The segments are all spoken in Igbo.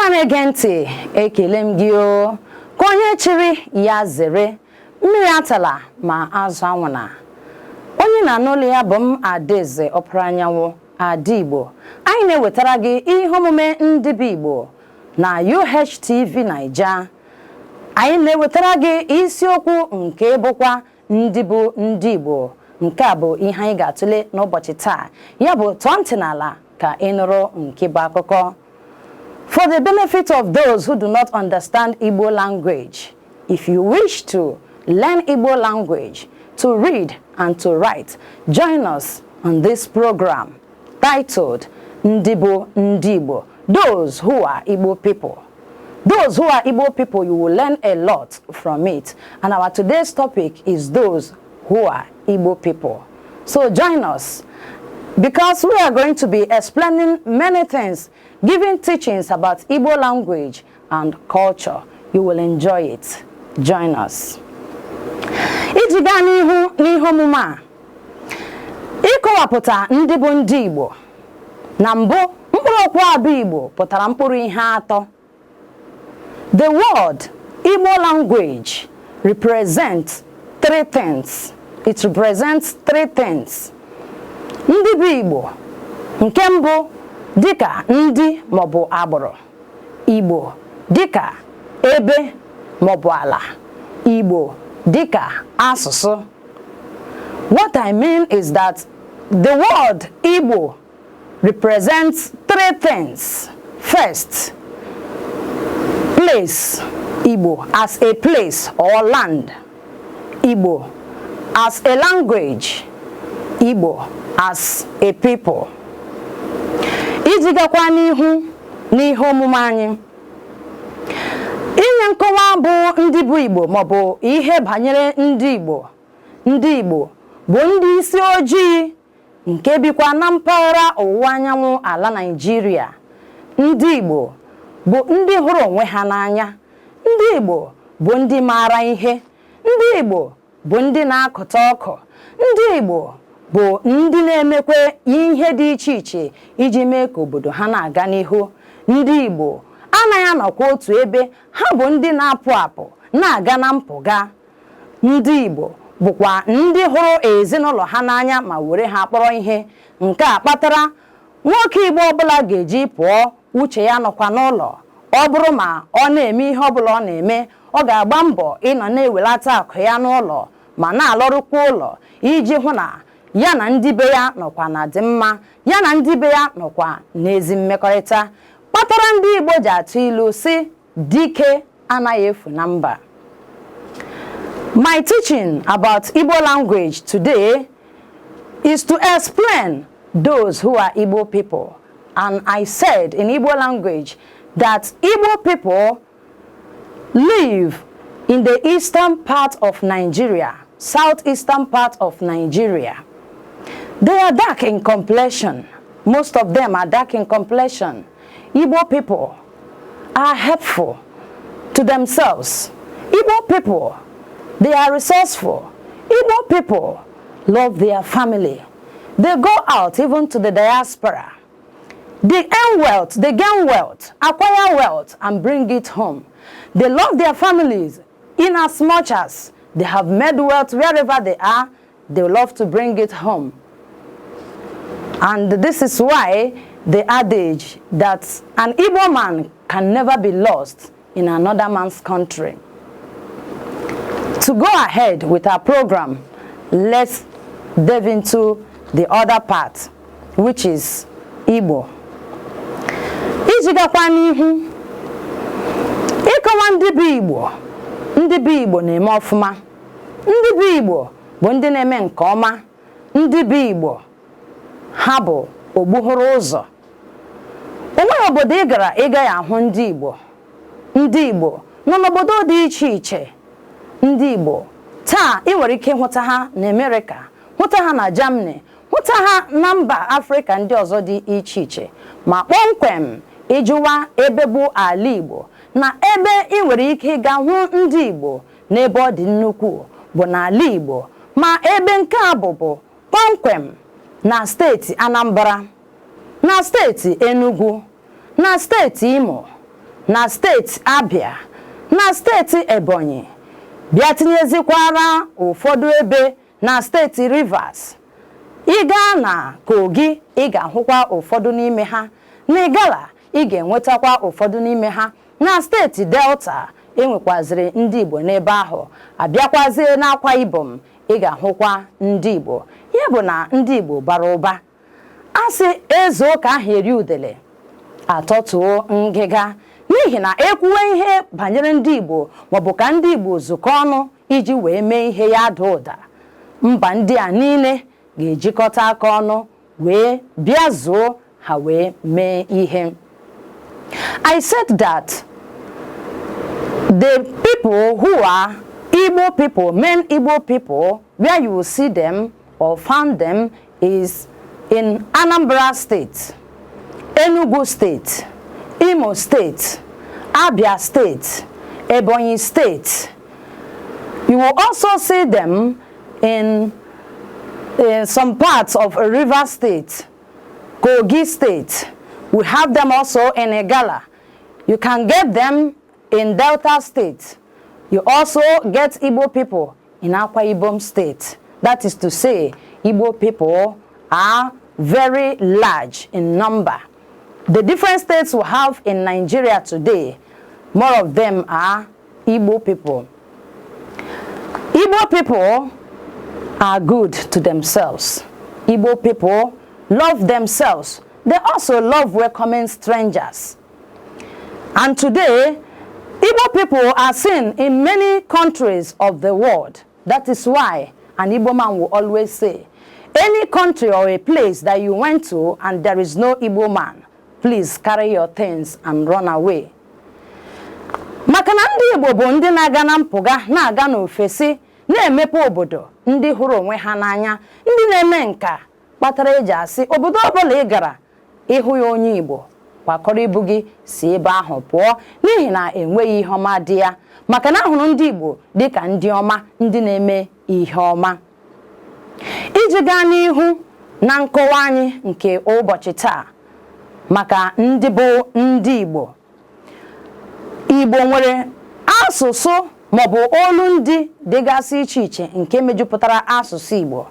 Ọma na-ege ntị, ekele m gị o. Ka onye chiri ya zere, mmiri atala ma azụ anwụna. Onye na-anụ olu ya bụ m, Adaeze Ọpụrụ Anyanwụ, Ada Igbo. Anyị na-ewetara gị ihe omume Ndị Bụ Igbo na UHTV Naija. Anyị na-ewetara gị isiokwu nke bụkwa ndị bụ ndị Igbo. Nke a bụ ihe anyị ga-atụle n'ụbọchị taa. Ya bụ, tọọ ntị n'ala ka ị nụrụ nke bụ akụkọ. For the benefit of those who do not understand Igbo language, if you wish to learn Igbo language, to read and to write, join us on this program titled Ndị Bụ Ndị Igbo, those who are Igbo people. Those who are Igbo people, you will learn a lot from it. And our today's topic is those who are Igbo people. So join us, because we are going to be explaining many things, giving teachings about Igbo language and culture. You will enjoy it. Join us. Iji gaa n'ihu n'ihe omume a, ịkọwapụta ndị bụ ndị Igbo. Na mbụ, mkpụrụ okwu abụ Igbo pụtara mkpụrụ ihe atọ. The word Igbo language represents three things. It represents three things. Ndị bụ Igbo, nke mbụ, dịka ndị maọbụ agbụrụ. Igbo dịka ebe maọbụ ala. Igbo dịka asụsụ. What I mean is that the word Igbo represents three things. First, place, Igbo as a place or land. Igbo as a language. Igbo as a people. Iji gakwa n'ihu n'ihe omume anyị, inye nkọwa bụ ndị bụ Igbo maọbụ ihe banyere ndị Igbo. Ndị Igbo bụ ndị isi ojii nke bikwa na mpaghara ọwụwa anyanwụ ala Naịjirịa. Ndị Igbo bụ ndị hụrụ onwe ha n'anya. Ndị Igbo bụ ndị maara ihe. Ndị Igbo bụ ndị na-akụta ọkụ. Ndị Igbo bụ ndị na-emekwe ihe dị iche iche iji mee ka obodo ha na-aga n'ihu. Ndị Igbo anaghị anọkwa otu ebe. Ha bụ ndị na-apụ apụ na-aga na mpụga. Ndị Igbo bụkwa ndị hụrụ ezinụlọ ha n'anya ma were ha kpọrọ ihe. Nke a kpatara nwoke Igbo ọbụla ga-eji pụọ, uche ya nọkwa n'ụlọ. Ọ bụrụ ma ọ na-eme ihe ọbụla ọ na-eme, ọ ga-agba mbọ ịnọ na-ewelata akụ ya n'ụlọ ma na-alọrụkwa ụlọ iji hụ na ya na ndị be ya nọkwa na dị mma, ya na ndị be ya nọkwa n'ezi mmekọrịta. Kpatara ndị Igbo ji atụ ilu si dike anaghị efu na mba. My teaching about Igbo language today is to explain those who are Igbo people. And I said in Igbo language that Igbo people live in the eastern part of Nigeria, southeastern part of Nigeria. They are dark in complexion. Most of them are dark in complexion. Igbo people are helpful to themselves. Igbo people, they are resourceful. Igbo people love their family. They go out even to the diaspora. They earn wealth, they gain wealth, acquire wealth, and bring it home. They love their families in as much as they have made wealth wherever they are, they love to bring it home. And this is why the adage that an Igbo man can never be lost in another man's country. To go ahead with our program, let's delve into the other part, which is Igbo. Iji gakwa n'ihu, ịkọwa ndị bụ Igbo, ndị bụ Igbo na-eme ọfụma. Ndị bụ Igbo bụ ndị na-eme nke ọma. Ndị bụ Igbo, ha bụ ogbuhụrụ ụzọ. O nweghị obodo ị gara ị gaghị ahụ ndị Igbo. Ndị Igbo nọ n'obodo dị iche iche. Ndị Igbo taa, ị nwere ike ịhụta ha na Amerịka, hụta ha na Germany, hụta ha na mba Afrịka ndị ọzọ dị iche iche. Ma kpọmkwem, ịjụwa ebe bụ ala Igbo na ebe ị nwere ike ịga hụ ndị Igbo n'ebe ọ dị nnukwu bụ n'ala Igbo, ma ebe nke a bụ kpọmkwem na steeti Anambra, na steeti Enugu, na steeti Imo. Na steeti Abia, na steeti Ebonyi, bịa tinyezikwara ụfọdụ ebe na steeti Rivers. Ị gaa na Kogi, ị ga-ahụkwa ụfọdụ n'ime ha. Na Igala, ị ga-enwetakwa ụfọdụ n'ime ha. Na steeti Delta, enwekwaziri ndị Igbo n'ebe ahụ. Abịakwazie n'Akwa Ibom, ị ga-ahụkwa ndị Igbo. Ya bụ na ndị Igbo bara ụba. A sị eze ụka ahụ eri udele atọtuo ngịga, n'ihi na ekwuwe ihe banyere ndị Igbo maọbụ ka ndị Igbo zukọ ọnụ iji wee mee ihe ya ada ụda, mba ndị a niile ga-ejikọta aka ọnụ wee bịa zuo ha wee mee ihe. I said that the people who are Igbo people, main Igbo people, where you will see them or find them is in Anambra State, Enugu State, Imo State, Abia State, Ebonyi State. You will also see them in some parts of River State, Kogi State. We have them also in Igala. You can get them in Delta State. You also get Igbo people in Akwa Ibom State. That is to say, Igbo people are very large in number. The different states we have in Nigeria today, more of them are Igbo people. Igbo people are good to themselves. Igbo people love themselves. They also love welcoming strangers. And today, Igbo people are seen in many countries of the world. That is why an Igbo man will always say, any country or a place that you went to and there is no Igbo man, please carry your things and run away. Maka na ndị Igbo bụ ndị na-aga na mpụga, na-aga n'ofesi, na-emepe obodo, ndị hụrụ onwe ha n'anya, ndị na-eme nka, kpatara eji asị obodo ọbụla ị gara ịhụ ya onye Igbo, kwakọrọ ibu gị si ebe ahụ pụọ, n'ihi na enweghị ihe ọma dị ya, maka na ahụrụ ndị Igbo dịka ndị ọma, ndị na-eme ihe ọma. Iji gaa n'ihu na nkọwa anyị nke ụbọchị taa maka ndị bụ ndị Igbo, Igbo nwere asụsụ maọbụ olu ndị dịgasị iche iche nke mejupụtara asụsụ Igbo.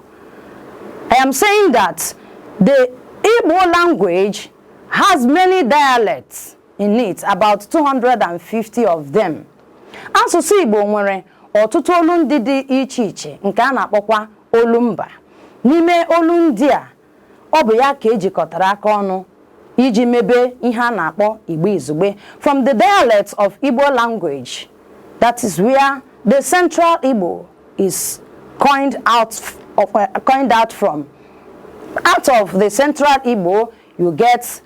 I am saying that the Igbo language has many dialects in it, about 250 of them. Asụsụ Igbo nwere ọtụtụ olu ndị dị iche iche nke a na-akpọkwa olumba. N'ime olu ndị a, ọ bụ ya ka ejikọtara aka ọnụ iji mebe ihe a na-akpọ Igbo Izugbe. From the dialects of Igbo language, that is where the Central Igbo is coined out from. Out of the Central Igbo, you get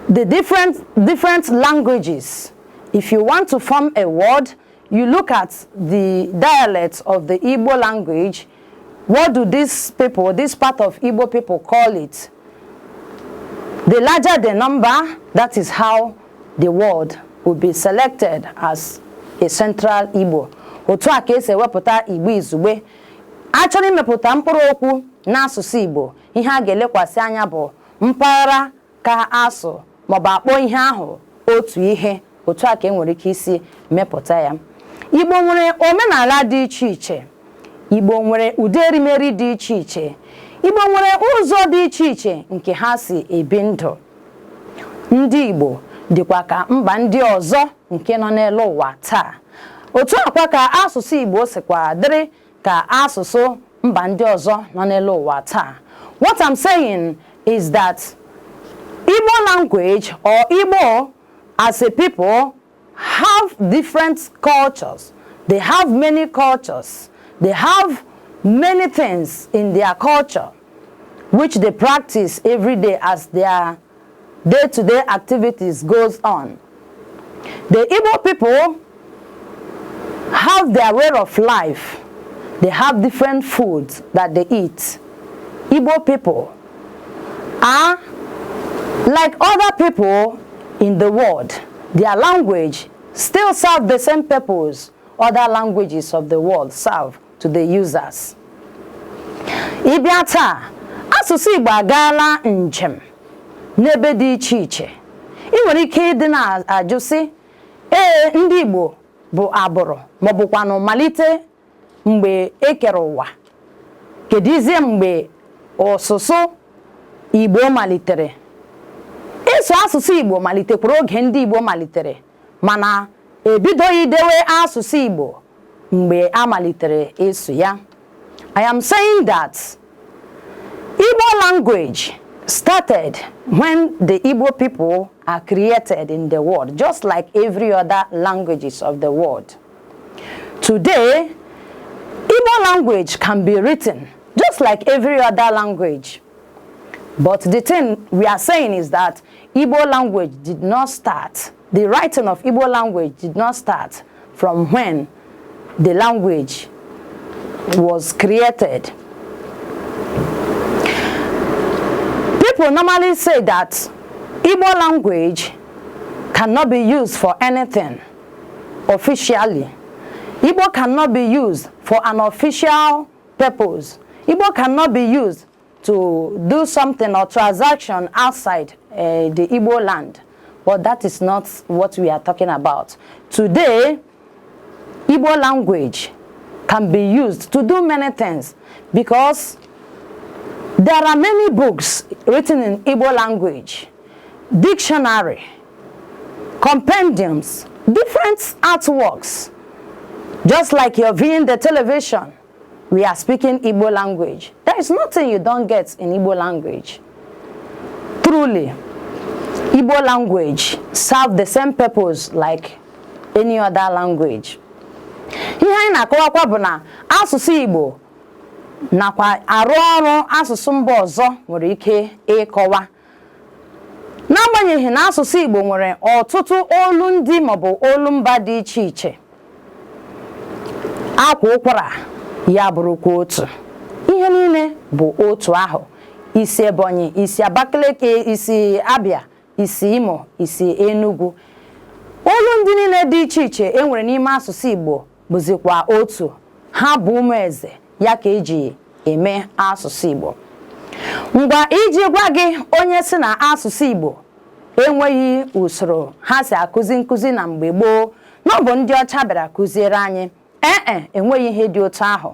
the different languages. If you want to form a word, you look at the dialects of the Igbo language. What do these people, this part of Igbo people, call it? The larger the number, that is how the word will be selected as a Central Igbo. Otu a ka esi ewepụta Igbo Izugbe. A chọrọ imepụta mkpụrụ okwu n'asụsụ Igbo, ihe a ga-elekwasị anya bụ mpaghara ka asụ maọbụ akpọ ihe ahụ otu ihe. Otu a ka e nwere ike isi mepụta ya. Igbo nwere omenala dị iche iche. Igbo nwere ụdị erimeri dị iche iche. Igbo nwere ụzọ dị iche iche nke ha si ebi ndụ. Ndị Igbo dịkwa ka mba ndị ọzọ nke nọ n'elu ụwa taa. Otu akwa ka asụsụ Igbo sikwa dịrị ka asụsụ mba ndị ọzọ nọ n'elu ụwa taa. What I'm saying is that Igbo language or Igbo as a people have different cultures. They have many cultures. They have many things in their culture which they practice every day as their day-to-day activities goes on. The Igbo people have their way of life. They have different foods that they eat. Igbo people are like other people in the world. Their language still serve the same purpose other languages of the world serve to the users. Ịbịa taa, asụsụ Igbo agaala njem n'ebe dị iche iche. Ị nwere ike ịdị na-ajụ sị, ee, ndị Igbo bụ agbụrụ maọbụkwanụ malite mgbe e kere ụwa, kedizie mgbe ọsụsụ Igbo malitere? Ịsụ asụsụ Igbo malitekwara oge ndị Igbo malitere, mana ebidoghị dewe asụsụ Igbo mgbe a malitere ịsụ ya. I am saying that Igbo language started when the Igbo people are created in the world, just like every other languages of the world. Today, Igbo language can be written just like every other language. But the thing we are saying is that Igbo language did not start, the writing of Igbo language did not start from when the language was created. People normally say that Igbo language cannot be used for anything officially. Igbo cannot be used for an official purpose. Igbo cannot be used to do something or transaction outside the Igbo land. But that is not what we are talking about. Today, Igbo language can be used to do many things because there are many books written in Igbo language, dictionary, compendiums, different artworks. Just like you're viewing the television, we are speaking Igbo language. There is nothing you don't get in Igbo language. Truly, Igbo language serve the same purpose like any other language. Ihe anyị na-akọwakwa bụ na asụsụ Igbo nakwa arụ ọrụ asụsụ mba ọzọ nwere ike ịkọwa. N'agbanyeghị na asụsụ Igbo nwere ọtụtụ olu ndị maọbụ olu mba dị iche iche, akwa ụkwara ya bụrụkwa otu. Ihe niile bụ otu ahụ. Isi Ebonyi, isi Abakaliki, isi Abia, isi Imo, isi Enugu, olu ndị niile dị iche iche e nwere n'ime asụsụ Igbo bụzikwa otu. Ha bụ ụmụ eze ya ka eji eme asụsụ Igbo. Ngwa, iji gwa gị onye si na asụsụ Igbo enweghị usoro ha si akụzi nkụzi na mgbe gboo, na ọ bụ ndị ọcha bịara kụziere anyị, ee, enweghị ihe dị otu ahụ.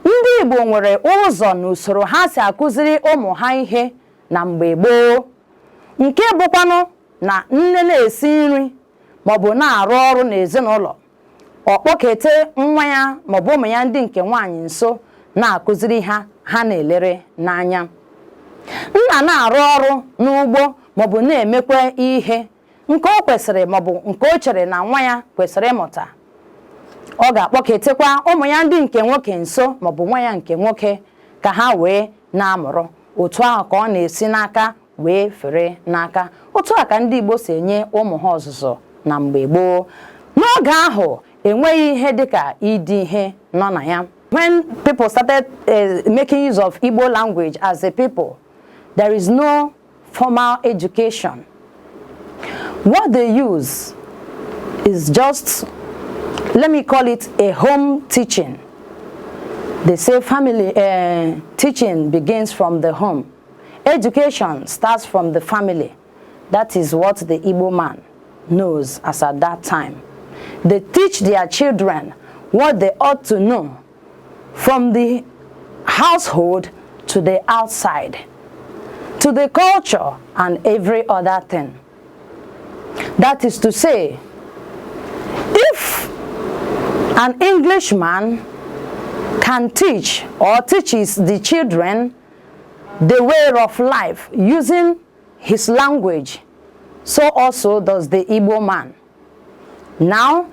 Ndị Igbo nwere ụzọ na usoro ha si akụziri ụmụ ha ihe na mgbe gboo, nke bụkwanụ na nne na-esi nri maọbụ na-arụ ọrụ n'ezinụlọ, ọ kpọkete nwa ya maọbụ ụmụ ya ndị nke nwaanyị nso, na-akụziri ha, ha na-elere n'anya. Nna na-arụ ọrụ n'ugbo maọbụ na-emekwa ihe nke o kwesịrị maọbụ nke o chere na nwa ya kwesịrị ịmụta, ọ ga-akpọketekwa ụmụ ya ndị nke nwoke nso maọbụ nwa ya nke nwoke ka ha wee na-amụrụ. Otu ahụ ka ọ na-esi n'aka wee fere n'aka. Otu a ka ndị Igbo si enye ụmụ ha ọzụzụ na mgbe gboo. N'oge ahụ, enweghị ihe dịka ịdị ihe nọ na ya. When people started making use of Igbo language as a people, there is no formal education. What they use is just, let me call it, a home teaching. They say family teaching begins from the home. Education starts from the family. That is what the Igbo man knows as at that time. They teach their children what they ought to know from the household to the outside, to the culture and every other thing. That is to say, if an Englishman can teach or teaches the children the way of life using his language, so also does the Igbo man. Now,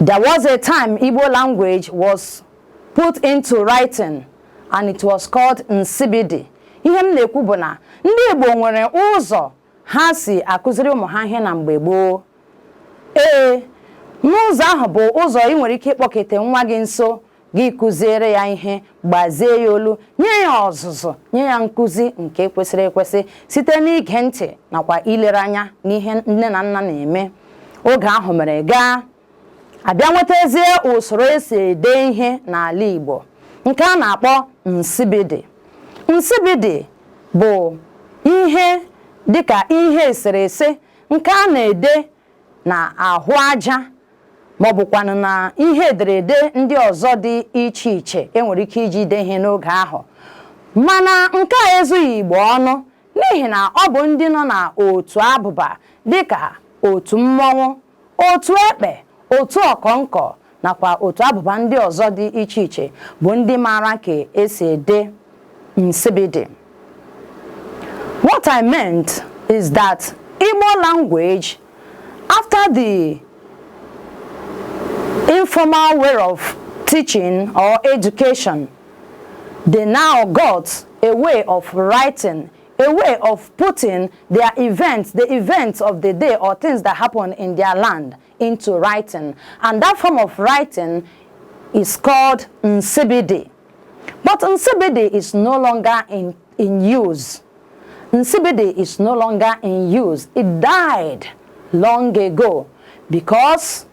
there was a time Igbo language was put into writing and it was called Nsibidi. Ihe m na-ekwu bụ na ndị Igbo nwere ụzọ ha si akụziri ụmụ ha ihe na mgbe gboo. Ee, n'ụzọ ahụ bụ ụzọ ị nwere ike ịkpọkete nwa gị nso, gị kụziere ya ihe, gbazie ya olu, nye ya ọzụzụ, nye ya nkụzi nke kwesịrị ekwesị site n'ige ntị nakwa ilere anya n'ihe nne na nna na-eme. Oge ahụ mere gaa, abịa nwetazie usoro esi ede ihe n'ala Igbo nke a na-akpọ Nsibidi. Nsibidi bụ ihe Dịka ihe eserese nke a na-ede na ahụ aja ma ọ bụkwanụ na ihe ederede ndị ọzọ dị iche iche enwere ike iji dee ihe n'oge ahụ. Mana nke a ezughị Igbo ọnụ n'ihi na ọ bụ ndị nọ na otu abụba dịka otu mmọnwụ, otu ekpe, otu ọkọnkọ nakwa otu abụba ndị ọzọ dị iche iche bụ ndị maara ka esi ede Nsibidi. What I meant is that Igbo language, after the informal way of teaching or education, they now got a way of writing, a way of putting their events, the events of the day or things that happen in their land, into writing. And that form of writing is called Nsibidi. But Nsibidi is no longer in use. Nsibidi is no longer in use. It died long ago because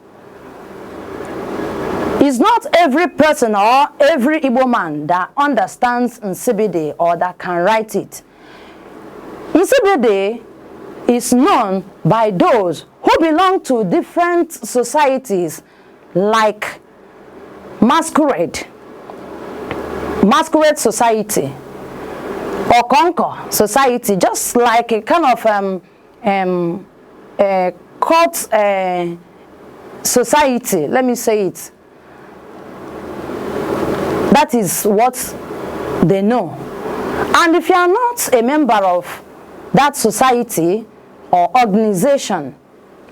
it's not every person or every Igbo man that understands Nsibidi or that can write it. Nsibidi is known by those who belong to different societies like Masquerade Society, Okonko Society, just like a kind of a cult society, let me say it. That is what they know. And if you are not a member of that society or organization,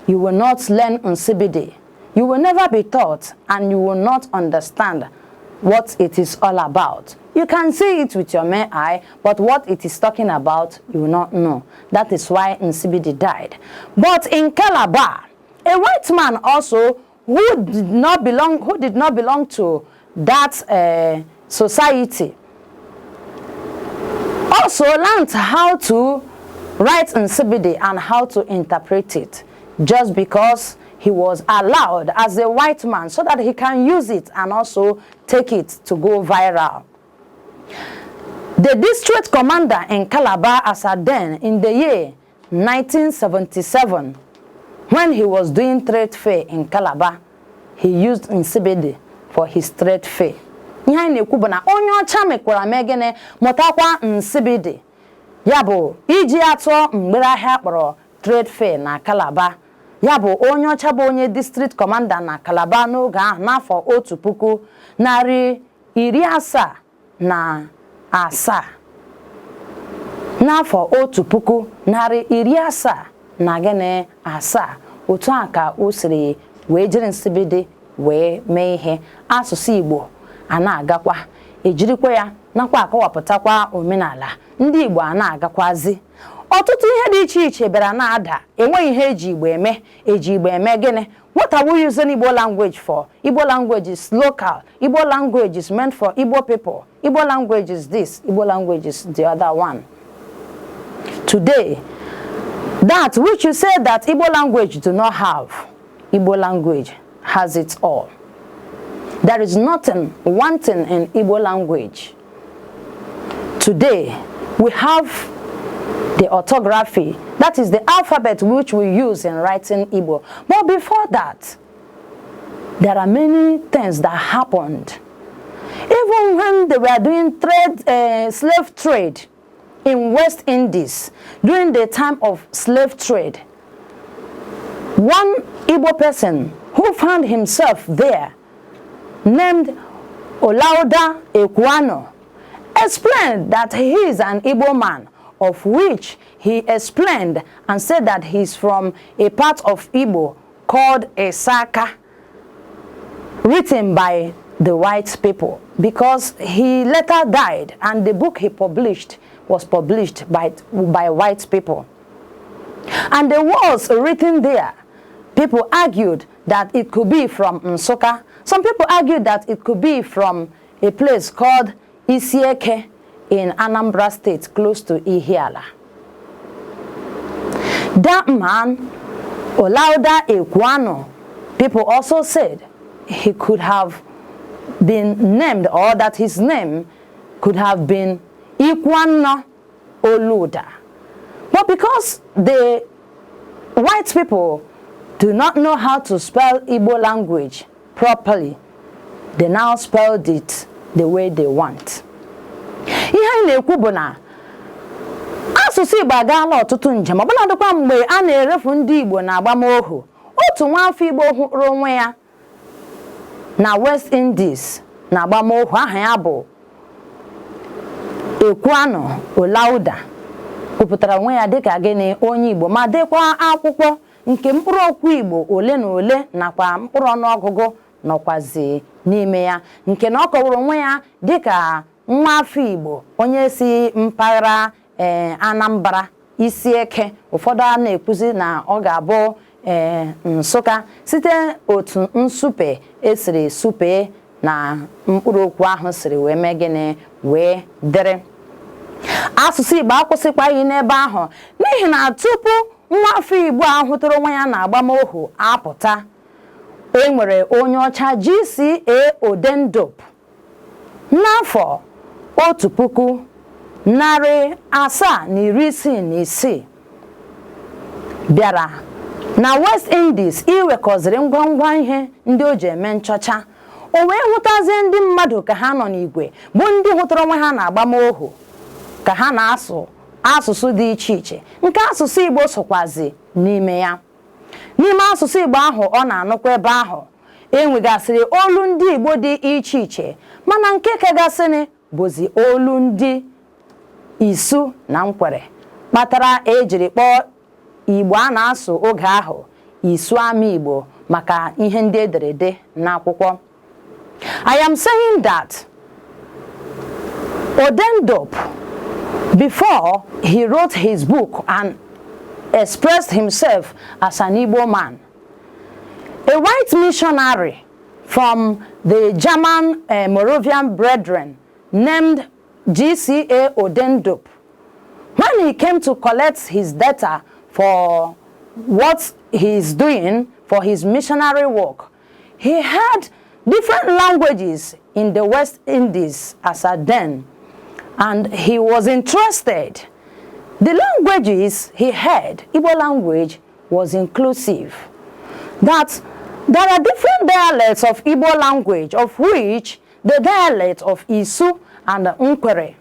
you will not learn Nsibidi. You will never be taught and you will not understand what it is all about. You can see it with your mere eye, but what it is talking about, you will not know. That is why Nsibidi died. But in Calabar, a white man also who did not belong to that society, also learned how to write Nsibidi and how to interpret it, just because he was allowed as a white man so that he can use it and also take it to go viral. The district commander in Calabar as at then, in the year 1977, when he was doing trade fair in Calabar, he used Nsibidi for his trade fair. Ihe anyị na-ekwu bụ na onye ọcha mekwara mee gịnị? Mụtakwa Nsibidi, ya bụ iji atụọ mgbere ahịa kpọrọ trade fair na Calabar. Ya bụ onye ọcha bụ onye district commander na Calabar n'oge ahụ, n'afọ 1977, n'afọ otu puku narị iri asaa na gịnị asaa. Otu a ka o siri wee jiri Nsibidi wee mee ihe. Asụsụ Igbo a na-agakwa ejirikwa ya nakwa akọwapụtakwa omenala ndị Igbo a na-agakwazi. Ọtụtụ ihe dị iche iche bịara na-ada, enweghị ihe eji Igbo eme. Eji Igbo eme gịnị? What are we using Igbo language for? Igbo language is local. Igbo language is meant for Igbo people. Igbo language is this, Igbo language is the other one. Today, that which you say that Igbo language do not have, Igbo language has it all. There is nothing wanting in Igbo language. Today, we have the orthography, that is the alphabet which we use in writing Igbo. But before that, there are many things that happened. Even when they were doing slave trade in West Indies, during the time of slave trade, one Igbo person who found himself there, named Olaudah Equiano, explained that he is an Igbo man, of which he explained and said that he's from a part of Igbo called Isaka, written by the white people, because he later died and the book he published was published by white people. And the words written there, people argued that it could be from Nsukka. Some people argued that it could be from a place called Isieke in Anambra State, close to Ihiala. That man, Olaudah Equiano, people also said he could have been named, or that his name could have been Ikwanna Oluda. But But because the white people do not know how to spell Igbo language properly, they now spelled it the way they want. Ihe anyị na-ekwu bụ na asụsụ Igbo agaala ọtụtụ njem, ọbụladịkwa mgbe a na-erefu ndị Igbo na agbamohu. Otu nwaafọ Igbo hụrụ onwe ya na West Indies na agbamohu, aha ya bụ Equiano Olaudah, kwupụtara onwe ya dịka gịnị? Onye Igbo, ma dekwa akwụkwọ nke mkpụrụ okwu Igbo ole na ole nakwa mkpụrụ ọnụọgụgụ nọkwazi n'ime ya, nke na ọ kọwara onwe ya dịka nwa afọ Igbo onye si mpaghara Anambra Isieke. Ụfọdụ a na-ekwuzi na ọ ga-abụ Nsụka, site otu nsupe esiri supee na mkpụrụ okwu ahụ siri wee mee gịnị, wee dịrị. Asụsụ Igbo akwụsịkwaghị n'ebe ahụ, n'ihi na tupu nwa afọ Igbo a hụtara onwe ya na agbamohu apụta, e nwere onye ọcha GCA Oldendorp n'afọ 1766 bịara na West Indies iwekọziri ngwangwa ihe ndị o ji eme nchọcha. O wee hụtazie ndị mmadụ ka ha nọ n'igwe, bụ ndị hụtara onwe ha na agbamohu, ka ha na-asụ asụsụ dị iche iche, nke asụsụ Igbo sokwazi n'ime ya. N'ime asụsụ Igbo ahụ ọ na-anụkwa ebe ahụ, enwegasịrị olu ndị Igbo dị iche iche, mana nke kagasịnị bụzi olu ndị Isu na Nkwere, kpatara ejiri kpọọ Igbo a na-asụ oge ahụ Isu Ama Igbo, maka ihe ndị ederede n'akwụkwọ. I am saying that Oldendorp, before he wrote his book and expressed himself as an Igbo man, a white missionary from the German Moravian Brethren named GCA Oldendorp, when he came to collect his data for what he's doing for his missionary work, he had different languages in the West Indies as at then, and he was interested. The languages he had, Igbo language was inclusive. That there are different dialects of Igbo language, of which the dialect of Isu and Nkwere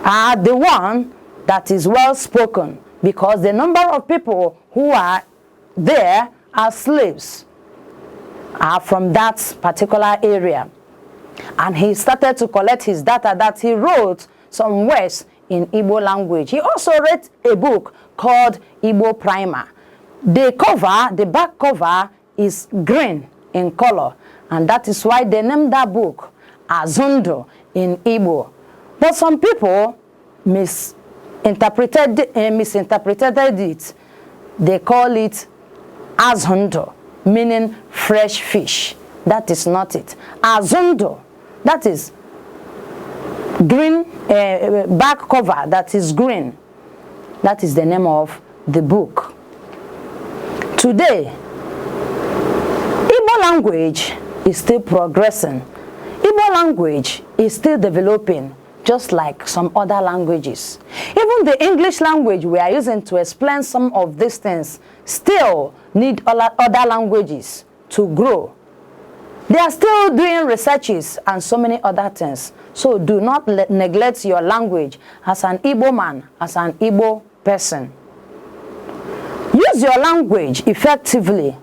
are the one that is well spoken, because the number of people who are there as slaves are from that particular area. And he started to collect his data, that he wrote some words in Igbo language. He also wrote a book called Igbo Primer. The cover, the back cover is green in color, and that is why they named that book Azundu in Igbo. But some people misinterpreted it. They call it Azundu, meaning fresh fish. That is not it. Azundu, that is green, back cover that is green. That is the name of the book. Today, Igbo language is still progressing. Igbo language is still developing, just like some other languages. Even the English language we are using to explain some of these things still need other languages to grow. They are still doing researches and so many other things. So do not neglect your language as an Igbo man, as an Igbo person. Use your language effectively.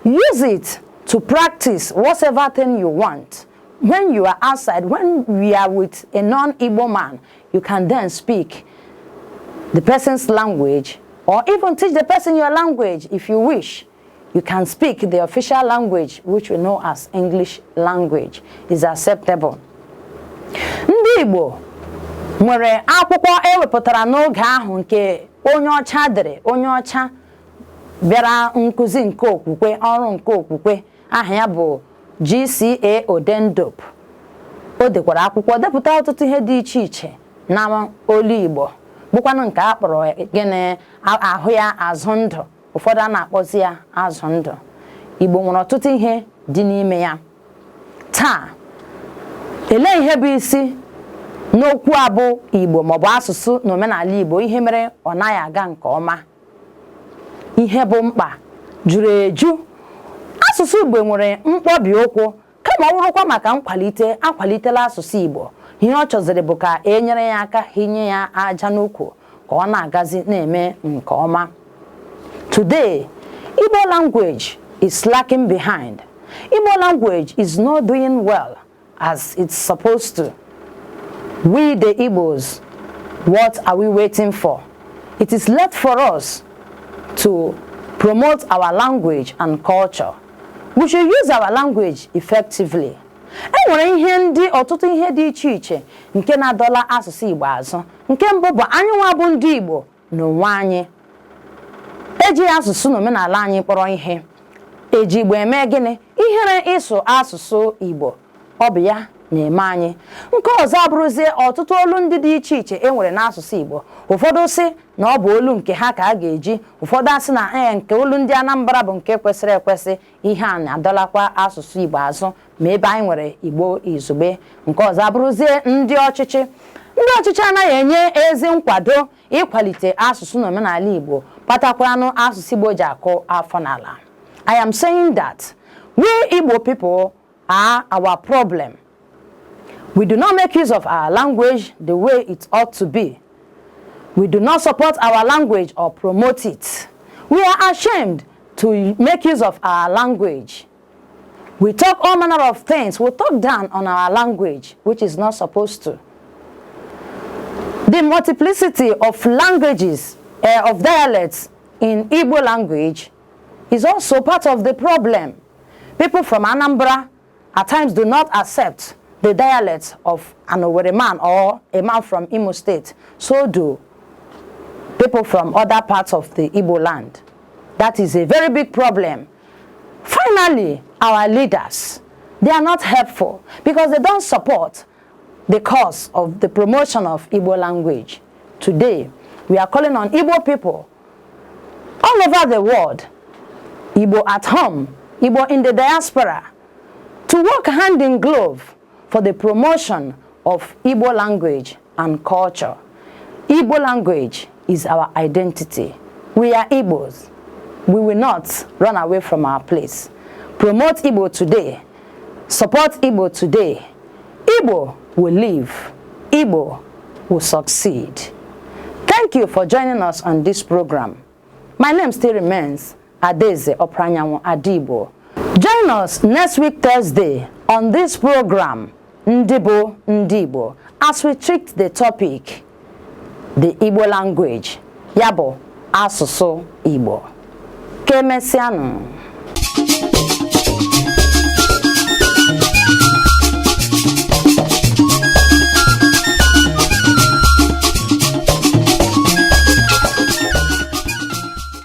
Use it to practice whatever thing you want. When you are outside, when we are with a non-Igbo man, you can then speak the person's language or even teach the person your language if you wish. You can speak the official language, which we know as English language, is acceptable. Ndị Igbo nwere akwụkwọ ewepụtara n'oge ahụ nke onye ọcha dere, onye ọcha bịara nkụzi nke okwukwe, ọrụ nke okwukwe, aha ya bụ GCA Oldendorp. O dekwara akwụkwọ, depụta ọtụtụ ihe dị iche iche na olu Igbo, bụkwanụ nke a kpọrọ gịnị? Ahụ ya Azụ Ndụ. Ụfọdụ a na-akpọzi ya Azụ Ndụ. Igbo nwere ọtụtụ ihe dị n'ime ya. Taa, elee ihe bụ isi N'okwu abụ Igbo maọbụ asụsụ na omenala Igbo, ihe mere ọ naghị aga nke ọma, ihe bụ mkpa juru eju. Asụsụ Igbo nwere mkpọbi ụkwụ, kama ọ bụrụkwa maka nkwalite akwalitela asụsụ Igbo. Ihe ọ chọziri bụ ka e nyere ya aka, hinye ya aja n'ukwu ka ọ na-agazi na-eme nke ọma. Today, Igbo language is slacking behind. Igbo language is not doing well as it's supposed to. We, the Igbos, what are we waiting for? It is left for us to promote our language and culture. We should use our language effectively. E nwere ihe ndị, ọtụtụ ihe dị iche iche nke na-adọla asụsụ Igbo azụ. Nke mbụ bụ anyị nwa bụ ndị Igbo n'onwe anyị ejighị asụsụ na omenala anyị kpọrọ ihe. Eji Igbo eme gịnị? Ihere ịsụ asụsụ Igbo, ọ bụ ya na-eme anyị. Nke ọzọ abụrụzie ọtụtụ olu ndị dị iche iche e nwere n'asụsụ Igbo. Ụfọdụ sị na ọ bụ olu nke ha ka a ga-eji, ụfọdụ asị na ee, nke olu ndị Anambra bụ nke kwesịrị ekwesị. Ihe a na-adọlakwa asụsụ Igbo azụ ma ebe anyị nwere Igbo izugbe. Nke ọzọ abụrụzie ndị ọchịchị anaghị enye ezi nkwado ịkwalite asụsụ na omenala Igbo, kpatakwaranụ asụsụ Igbo ji akụ afọ n'ala. I am saying that we Igbo people are our problem. We do not make use of our language the way it ought to be. We do not support our language or promote it. We are ashamed to make use of our language. We talk all manner of things. We talk down on our language, which is not supposed to. The multiplicity of languages, of dialects in Igbo language is also part of the problem. People from Anambra at times do not accept the dialect of an Owerri man or a man from Imo State. So do people from other parts of the Igbo land. That is a very big problem. Finally, our leaders, they are not helpful because they don't support the cause of the promotion of Igbo language. Today, we are calling on Igbo people all over the world, Igbo at home, Igbo in the diaspora, to work hand in glove for the promotion of Igbo language and culture. Igbo language is our identity. We are Igbos. We will not run away from our place. Promote Igbo today. Support Igbo today. Igbo will live. Igbo will succeed. Thank you for joining us on this program. My name still remains Adeze Opranyanwu Adibo. Join us next week Thursday on this program, Ndibo Ndigbo, as we treat the topic, the Igbo language, ya bụ asụsụ Igbo. Ka emesịanụ.